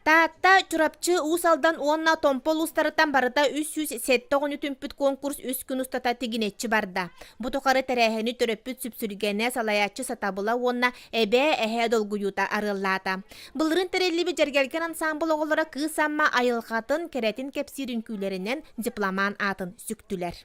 Таатта, Чурапчы, Уус Алдан уонна Томпо улуустарыттан барыта 307 оҕону түмпүт конкурс үс күн устата тигинэччи барда. Бу тухары тэрээһини төрөппүт сүпсүлгэнэ, салайааччы сатабыла уонна эбээ, эһээ долгуйуута арыаллаата. Былырыын тэриллибит Дьэргэлгэн ансаамбыл оҕолоро Кыыс Амма айылҕатын, кэрэтин кэпсиир үҥкүүлэринэн дипломант аатын сүктүлэр.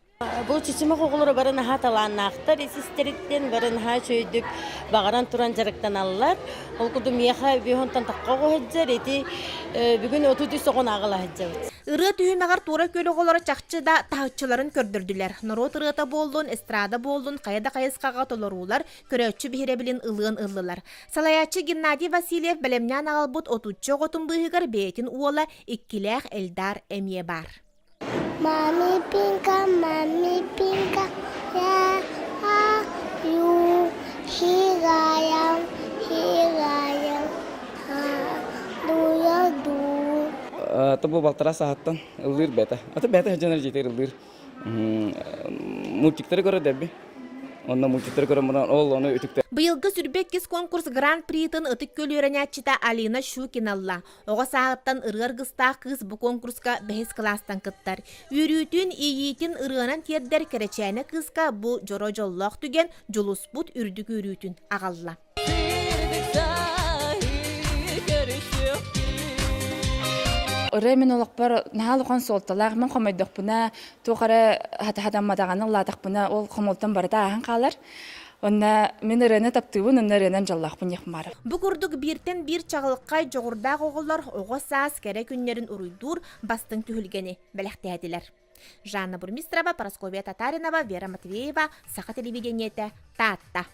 Бу чычымах оҕолоро бары наһаа талааннаахтар, ис-истэриттэн бары наһаа үчүгэйдик баҕаран туран дьарыктаналлар. Ол курдук миэхэ бүһүнтэн тахха оҕо сылдьар, ити бүгүн 33 оҕону аҕала сылдьабыт. Ырыа түһүмэҕэр туора күөл оҕолоро чахчы да таһыччыларын көрдөрдүлэр. Норуот ырыата буоллун, эстрада буоллун, хайа да хайысхаҕа толоруулар көрөөччү биһирэбилин ылыан ыллылар. Салайааччы Геннадий Васильев бэлэмнээн аҕалбыт отучча оҕотун быыһыгар бэйэтин уола иккилээх Эльдар эмиэ баар. Мами пинка, мами пинка, я а ю here I am, here I am, do you do? Тобу балтара саһаттан ыллыыр бэйэтэ. Аты бэйэтэ сылдьан дьиэтигэр ыллыыр. Мультиктары көрөр дэбби. Онно мультиктары көрөн баран ол ону үтүктэ. Быйылгы сүрбэ иккис конкурс гран-притын Ытык Күөл үөрэнээччитэ Алина Щукина ылла. Оҕо сааһыттан ырыа аргыстаах кыыс бу конкурска бэһис кылаастан кыттар. Үөрүүтүн, иэйиитин ырыанан тиэрдэр кэрэчээнэ кыыска бу дьоро дьоллоох түгэн дьулуспут үрдүк үөрүүтүн аҕалла. Ырыа мин олохпор наһаа улахан суолталаах. Мин хомойдохпуна, туох эрэ хатамматаҕына ыллаатахпына, ол хомолтон барыта ааһан хаалар. Онно мин ырыаны таптыыбын, онно ырыанан дьоллоохпун диэх баара. Бу курдук бииртэн биир чаҕылхай дьоҕурдаах оҕолор оҕо саас кэрэ күннэрин уруйдуур бастыҥ түһүлгэни бэлэхтээтилэр. Жанна Бурмистрова, Парасковья Татаринова, Вера Матвеева, Саха телевидениетэ, Таатта.